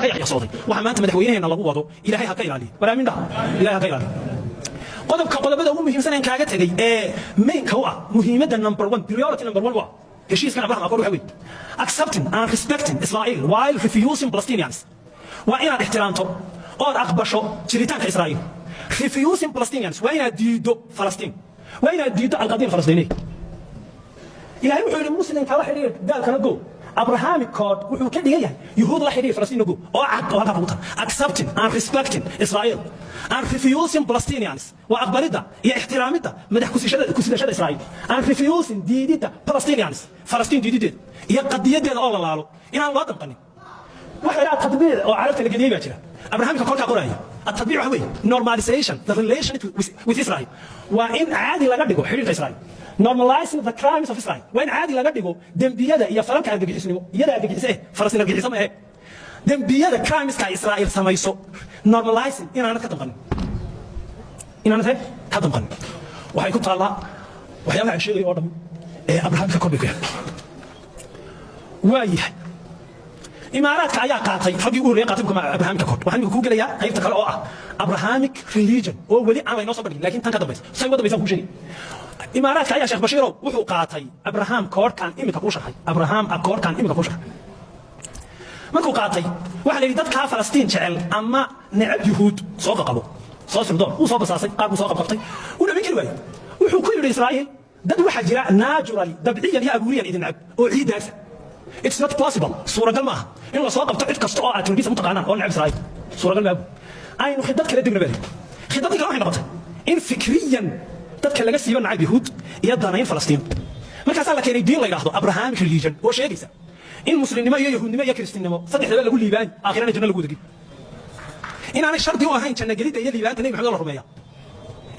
Ka yaqyaqsooday waxa maanta madaxweynaheena lagu wado. Ilaahay ha ka ilaaliyo. Waraamin dhaha, Ilahay ha ka ilaaliyo. Qodobka, qodobada ugu muhiimsan aan kaaga tegay ee mainka u ah, muhiimadda number one, priority number one u ah heshiiskan Abraham Accord waxa weeye accepting and respecting Israel while refusing Palestinians. Waa inaad ixtiraamto ood aqbasho jiritaanka Israa'iil. Refusing Palestinians waa inaad diiddo Falastiin, waa inaad diiddo القضية الفلسطينية. Ilaahay wuxuu yidhi: "Muslimka la xidhiir, gaalkana go." Abrahamic Accord wuxuu ka dhigan yahay yuhuud la xidhiir, Falastiin go, oo cad oo halkaa kugu tar. Accepting and respecting Israel and refusing Palestinians waa aqbalidda iyo ixtiraamidda madax kusidashada Israa'iil, and refusing diididda Palestinians, Falastiin diididdeeda iyo qadiyadeeda oo la laalo inaan loo damqanin. Waxa la تطبيع oo carabta la geliyay baa jira. Abrahamic Accordka qoraya التطبيع waxa weeye normalization the relation with Israel, waa in caadi laga dhigo xiriirka Israel. Normalizing the crimes of Israel waa in caadi laga dhigo dembiyada iyo falalka argagixisnimo. Iyada argagixise eh, Falastiin argagixisa ma eh. Dembiyada, crimeska Israel samayso, normalizing, inaanad ka damqanin, inaanad ka damqanin. Waxay ku taallaa waxyaabaha aan sheegayo oo dhan ee Abrahamic Accord bay ku yahay. Waa yahay, Imaaraadka ayaa qaatay, raggii ugu horreeyay qaatay Abrahamic Accord. Waxaan imika kuu gelayaa qaybta kale oo ah Abrahamic religion, oo weli aan laynoo soo bandhigin, laakiin tan ka dambaysa say uga dambaysan kuu sheegay. Imaaraadka ayaa, Sheekh Bashiirow, wuxuu qaatay Abraham Accordkan imika kuu sharxay, Abraham Accordkan imika kuu sharxay. Markuu qaatay, waxaa la yidhi: "Dadkaa Falastiin jecel ama necab yuhuud soo qaqabo, soo sirdoon." Wuu soo basaasay, qaar buu soo qabqabtay, wuu dhamin kari waayey. Wuxuu ku yidhi Israa'iil: "Dad waxaa jira naturally, dabciyan iyo abuuriyan idin necab oo ciiddaasa. It's not possible, suuragal ma aha in la soo qabto cid kasta oo aad terrorism u taqaanaan oo necab Israa'iil. Suuragal maabu. Aynu khidad kala degna." Baa khidadii kale waxay noqotay in fikriyan dadka laga siibo nacayb yahuud iyo danayn Falastiin. Markaasaa la keenay diin la yidhaahdo Abrahamic religion, oo sheegaysa in muslimnimo iyo yahuudnimo iyo kiristinimo saddexdaba lagu liibaani, aakhirana janno lagu wadagin, inaanay shardi u ahayn janno gelidda iyo liibaanta Nebi Maxamed oo la rumeeya.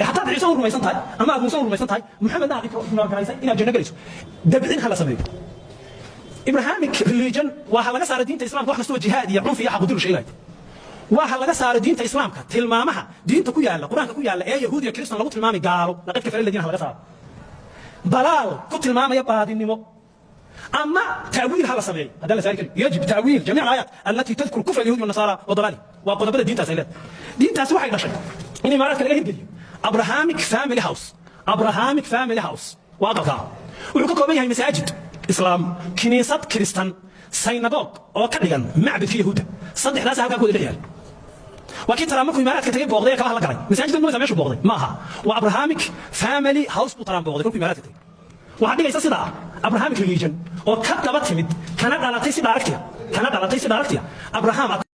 Ee hataad Ciise u rumaysan tahay ama aad Muuse u rumaysan tahay, Muxamedna aad ignore garaysay, inaad janno gelayso. Dabcin ha la sameeyo. Abrahamic religion waa ha laga saaro diinta Islaamka wax kastoo jihaad iyo cunfi iyo xaqudiru sheegaya. Waa ha laga saaro diinta Islaamka tilmaamaha diinta ku yaalla, Qur-aanka ku yaalla ee yahuud iyo kristan lagu tilmaamay gaalo, لقد كفر الذين ha laga saaro, dalaal ku tilmaamaya baadinimo ama تأويل ha la sameeyo. Haddaan la saari karin, يجب تأويل جميع الآيات التي تذكر كفر اليهود والنصارى وضلالهم. Waa qodobada diintaas ay leedahay. Diintaasi waxay dhashay in Imaaraadka laga hirgeliyo Abrahamic family house. Abrahamic family house waa aqalkaa. Wuxuu ka kooban yahay masaajid Islaam, kiniisad Kiristan, synagogue oo ka dhigan macbadka yahuudda. Saddexdaas halkaa ku wada dhex yaal. Waa kii Trump markuu Imaaraadka tagay booqday ee kabaha la galay. Masaajidda maysa meeshuu booqday ma aha, waa Abrahamic family house buu Trump booqday kolkuu Imaaraadka tagay. Waxaa dhigaysa sidaa Abrahamic religion oo ka daba timid, kana dhalatay si directly, kana dhalatay si directly Abraham.